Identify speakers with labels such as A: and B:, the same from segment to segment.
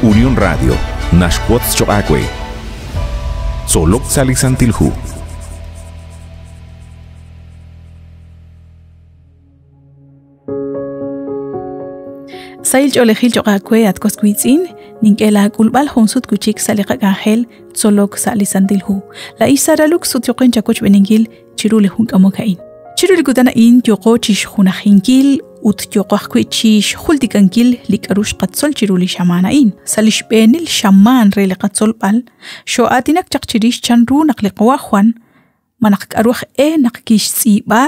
A: Unión Radio naxwotz choq' aawe. Tzolok sa' li Santil Hu.
B: Sahil ch'oolejil choq' aawe at was wiitz'in, nink'e laak'ulb'al jun sut wi' chik sa' li qak'anjel tzolok sa' li Santil Hu. Laa'in Sara Lux ut yoqin chawochb'eeninkil chiru li jun k'amok a'in. Chiru li kutan a'in yooqo chi xjunajinkil ut yooqo ajwi' chi xjultikankil li k'aru xqatzol chiru li xamaan a'in. Sa' li xb'eenil xamaan re li qatzolb'al, xoo'aatinak chaq chirix chanru naq li qawa' Juan malaj k'aru aj e naq kixtz'iib'a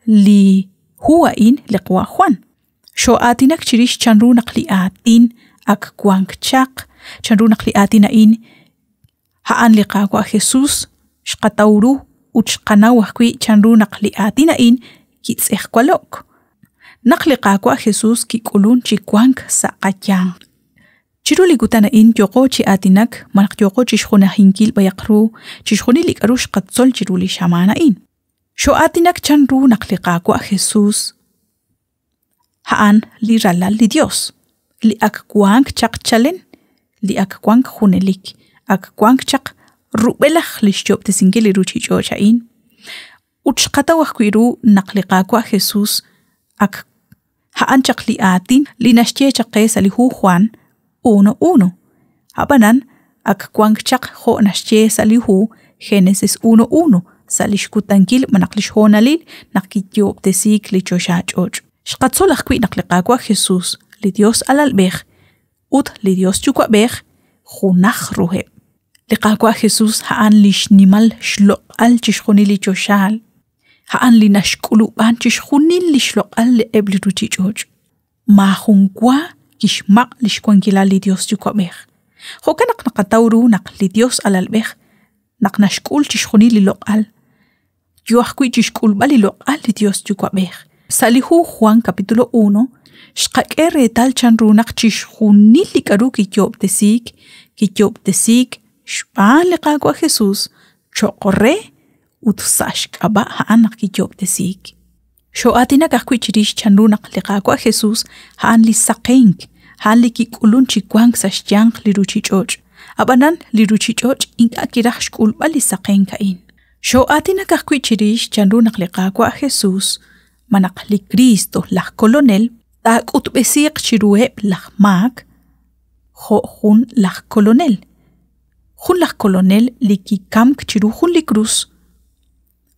B: li hu a'in li qawa' Juan. Xoo'aatinak chirix chanru naq li aatin ak wank chaq, chanru naq li aatin a'in a'an li Qaawa' Jesus xqataw ru ut xqanaw ajwi' chanru naq li aatin a'in kitz'ejwalo'k. Naq li Qaawa' Jesus kik'ulunk chi wank sa' qayanq. Chiru li kutan a'in yooqo chi aatinak malaj yooqo chi xjunajinkil b'ayaq ru chixjunil li k'aru xqatzol chiru li xamaan a'in. Xoo'aatinak chanru naq li Qaawa' Jesus a'an li Ralal li Dios, li ak wank chaq chalen, li ak wank junelik, ak wank chaq rub'elaj li xyoob'tesinkil li ruuchich'och' a'in. Ut xqataw ajwi' ru naq li Qaawa' Jesus ak a'an chaq li aatin li naxye chaq qe sa' li hu Juan 1.1. Ab'anan ak wank chaq jo' naxye sa' li hu Génesis 1.1 sa' li xkutankil malaj li xhoonalil naq kiyoob'tesiik li choxach'och'. Xqatzol ajwi' naq li Qaawa' Jesus, li Dios Alalb'ej ut li Dios Yuwa'b'ej junaj ruheb'. Li Qaawa' Jesus a'an li xnimal xloq'al chixjunil li choxaal, a'an li naxk'ulub'an chixjunil li xloq'al eb' li ruuchich'och'. Maajun wa kixmaq' li xwankilal li Dios Yuwa'b'ej. Jo'kan naq naqataw ru naq li Dios Alalb'ej naq naxk'ul chixjunil li loq'al, yo ajwi' chixk'ulb'al li loq'al li Dios Yuwa'b'ej. Sa' li hu Juan capítulo 1, xqak'e reetal chanru naq chixjunil li k'aru kiyoob'tesiik, kiyoob'tesiik xb'aan li Qaawa' Jesus cho'q re ut sa' xk'ab'a' a'an naq kiyoob'tesiik. Xoo'aatinak ajwi' chirix chanru naq li Qaawa' Jesus a'an li saqenk, a'an li kik'ulunk chi wank sa' xyanq li ruuchich'och'. Ab'anan li ruuchich'och' ink'a' kiraj xk'ulb'al li saqenk a'in. Xoo'aatinak ajwi' chirix chanru naq li Qaawa' Jesus, malaj li Kristo laj Kolonel, taak'utb'esiiq chiruheb' laj maak jo' jun laj kolonel, jun laj kolonel li kikamk chiru jun li krus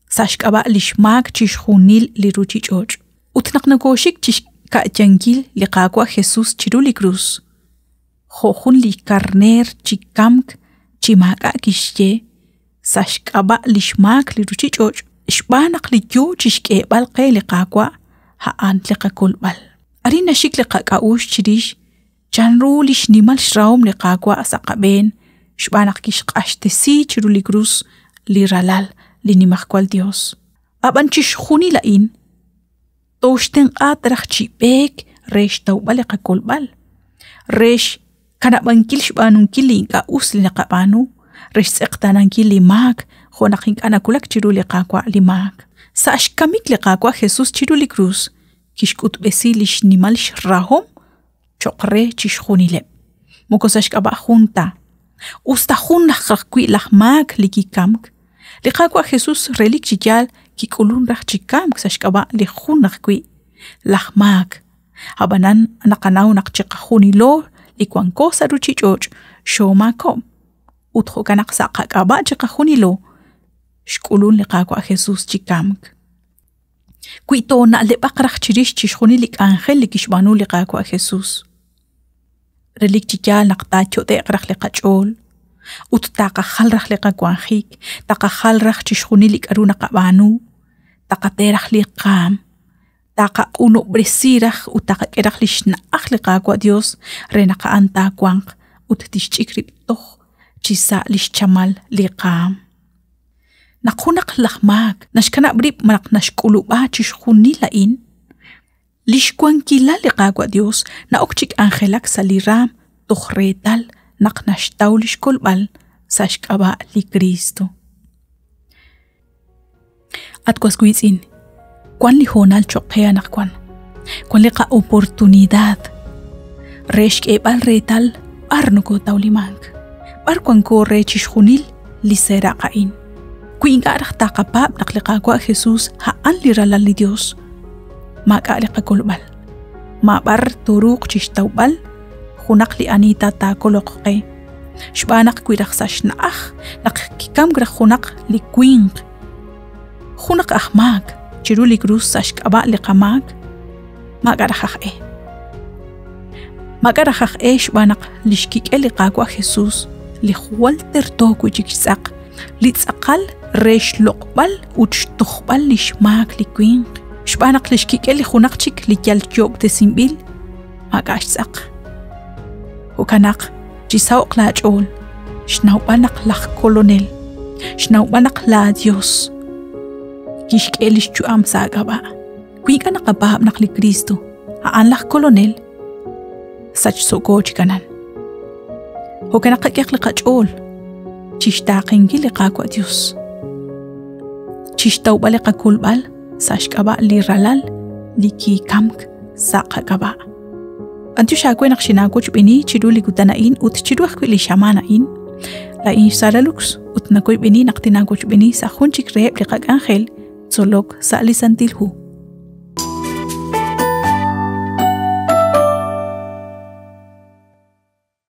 B: sa' xk'ab'a' li xmaak chixjunil li ruuchich'och'. Ut naq nokooxik chi xka'yankil li Qaawa' Jesus chiru li krus, jo' jun li karneer chi kamk chi maak'a' kixye sa' xk'ab'a' li xmaak li ruuchich'och' xb'aan naq li yo chi xk'eeb'al qe li Qaawa' a'an li qakolb'al. Arin naxik li qak'a'uxl chirix chanru li xnimal xrahom li Qaawa' sa' qab'een xb'aan naq kixq'axtesi chiru li krus li Ralal li Nimajwal Yos. Ab'an chixjunil a'in tooxtenq'a raj chi b'eek re xtawb'al li qakolb'al, re xkanab'ankil xb'aanunkil li ink'a' us li naqab'aanu, re xtz'eqtaanankil li maak jo' naq ink'a' nawulak chiru li Qaawa' li maak. Sa' xkamik li Qaawa' Jesus chiru li krus kixk'utb'esi li xnimal xrahom cho'q re chixjunileb', moko sa' xk'ab'a' jun ta. Us ta jun ajwi' laj maak li kikamk, li Qaawa' Jesus relik chi yaal kik'ulunk raj chi kamk sa' xk'ab'a' li jun ajwi' laj maak. Ab'anan naqanaw naq chiqajunilo li wanko sa' ruuchich'och' xoomaakob'k ut jo'kan naq sa' qak'ab'a' chiqajunilo xk'ulunk li Qaawa' Jesus chi kamk. Wi toona'leb'aq raj chirix chixjunil li k'anjel li kixb'aanu li Qaawa' Jesus, relik chi yaal naq taayot'e'q raj li qach'ool ut taqajal raj li qawanjik, taqajal raj chixjunil li k'aru naqab'aanu, taqate raj li qaam, taqaq'unob'resi raj ut taqak'e raj li xna'aj li Qaawa' Dios re naq a'an taawanq ut tixch'ik rib' toj chisa' li xchamal li qaam. Naq junaq laj maak naxkanab' rib' malaj naxk'ulub'a chixjunil a'in, li xwankilal li Qaawa' Dios na'ok chi k'anjelak sa' li raam toj reetal naq naxtaw li xkolb'al sa' xk'ab'a' li Kristo. At was wiitz'in, wan li hoonal choq' qe anaqwan. Wan li qa'oportunidad re xk'eeb'al reetal B'ar nokotawlimank? B'ar wanko re chixjunil li seeraq' a'in? Wi ink'a' raj taqapaab' naq li Qaawa' Jesus a'an li Ralal li Dios, maak'a' li qakolb'al. Maab'ar tooruuq chixtawb'al junaq li ani ta taakoloq qe. Xb'aan naq wi raj sa' xna'aj naq kikamk raj junaq li winq, junaq aj maak chiru li krus sa' xk'ab'a' li qamaak, maak'a' raj aj e. Maak'a' raj aj e xb'aan naq li xkik'el li Qaawa' Jesus, li jwal terto wi' chik xtz'aq, li tz'aqal re xloq'b'al ut xtojb'al li xmaak li winq, xb'aan naq li xkik'el li junaq chik li yal yoob'tesinb'il, maak'a' xtz'aq. Jo'kan naq chisaho'q laach'ool, xnawb'al naq laj Kolonel, xnawb'al naq laa Dios kixk'e li xyu'am sa' aak'ab'a'. Wi ink'a' naqapaab' naq li Kristo a'an laj Kolonel, sachso'ko chi kanan. Jo'kan naq qak'ehaq li qach'ool chixtaaqenkil li Qaawa' Dios, chixtawb'al li qakolb'al sa' xk'ab'a' li Ralal li kikamk sa' qak'ab'a'. B'antiox aawe naq xinaawochb'eeni chiru li kutan a'in ut chiru ajwi' li xamaan a'in. Laa'in xSara Lux ut nawoyb'eni naq tinaawochb'eeni sa' jun chik reheb' li qak'anjel tzolok sa' li Santil Hu.